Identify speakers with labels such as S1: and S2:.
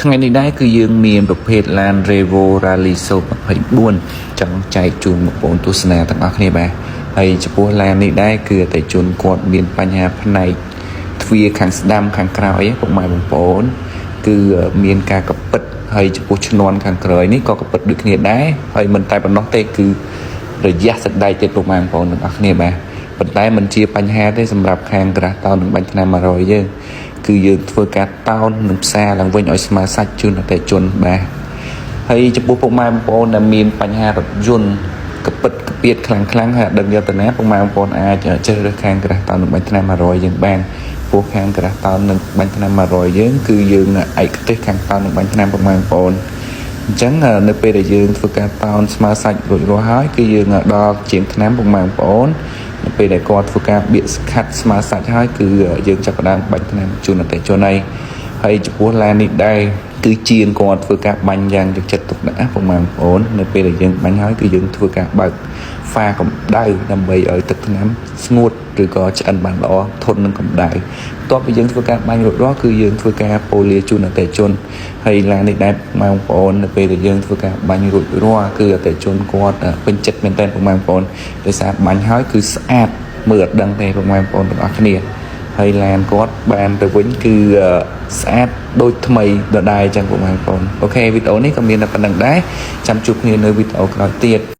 S1: ថ្ងៃនេះដែរគឺយើងមានប្រភេទឡាន Revo Rally 024ចង់ចែកជូនបងប្អូនទស្សនាទាំងអស់គ្នាបាទហើយចំពោះឡាននេះដែរគឺអតិថិជនគាត់មានបញ្ហាផ្នែកទ្វារខាងស្ដាំខាងក្រោយពុកម៉ែបងប្អូន គឺមានការកពិតហើយចំពោះឈ្នាន់ខាងក្រោយនេះក៏កពិតដូចគ្នាដែរហើយមិនតែប៉ុណ្ណោះទេគឺរយៈសក្តិទៀតពុកម៉ែបងប្អូនទាំងអស់គ្នាបាទប៉ុន្តែมันជាបញ្ហាទេសម្រាប់ខាងក្រាស់តោននិងបាញ់ថ្នាំ100យើងគឺយើងធ្វើការតោននិងផ្សារឡើងវិញឲ្យស្មើសាច់ជូនអតិថិជនបាទហើយចំពោះពុកម៉ែបងប្អូនដែលមានបញ្ហារថយន្តកពិតកពៀតខ្លាំងខ្លាំងហើយអត់ដឹងយកទៅណាពុកម៉ែបងប្អូនអាចជ្រើសរើសខាងក្រាស់តោននិងបាញ់ថ្នាំ100យើងបានពោះខាងក្រាស់តោននិងបាញ់ថ្នាំ100យើងគឺយើងឯកទេសខាងតោននិងបាញ់ថ្នាំពុកម៉ែបងប្អូនអញ្ចឹងនៅពេលដែលយើងធ្វើការតោនស្មើសាច់រួចរាល់ហើយគឺយើងដល់ជាងថ្នាំពុកម៉ែបងប្អូននៅពេលដែលគាត់ធ្វើការបៀកស្ខាត់ស្មើសាច់ហើយគឺយើងចាប់ផ្ដើមបាញ់ថ្នាំជូនអតិថិជនហើយហើយចំពោះឡាននេះដែរគឺជាងគាត់ធ្វើការបាញ់យ៉ាងយកចិត្តទុកដាក់ណាពុកម៉ែបងប្អូននៅពេលដែលយើងបាញ់ហើយគឺយើងធ្វើការបើកហ្វាកម្ដៅដើម្បីឲ្យទឹកថ្នាំស្ងួតឬក៏ឆ្អិនបានល្អធន់នឹងកម្ដៅបន្ទាប់ពីយើងធ្វើការបាញ់រួចរាល់គឺយើងធ្វើការប៉ូលាជូនអតិថិជនហើយឡាននេះដែរបងប្អូននៅពេលដែលយើងធ្វើការបាញ់រួចរាល់គឺអតិថិជនគាត់ពេញចិត្តមែនទែនពុកម៉ែបងប្អូនដោយសារបាញ់ហើយគឺស្អាតមើលអត់ដឹងទេពុកម៉ែបងប្អូនទាំងអស់គ្នាហើយឡានគាត់បានទៅវិញគឺស្អាតដូចថ្មីដដែលអញ្ចឹងពុកម៉ែបងប្អូន OK វីដេអូនេះក៏មានតែប៉ុណ្្នឹងដែរចាំជួបគ្នានៅវីដេអូក្រោយទៀត។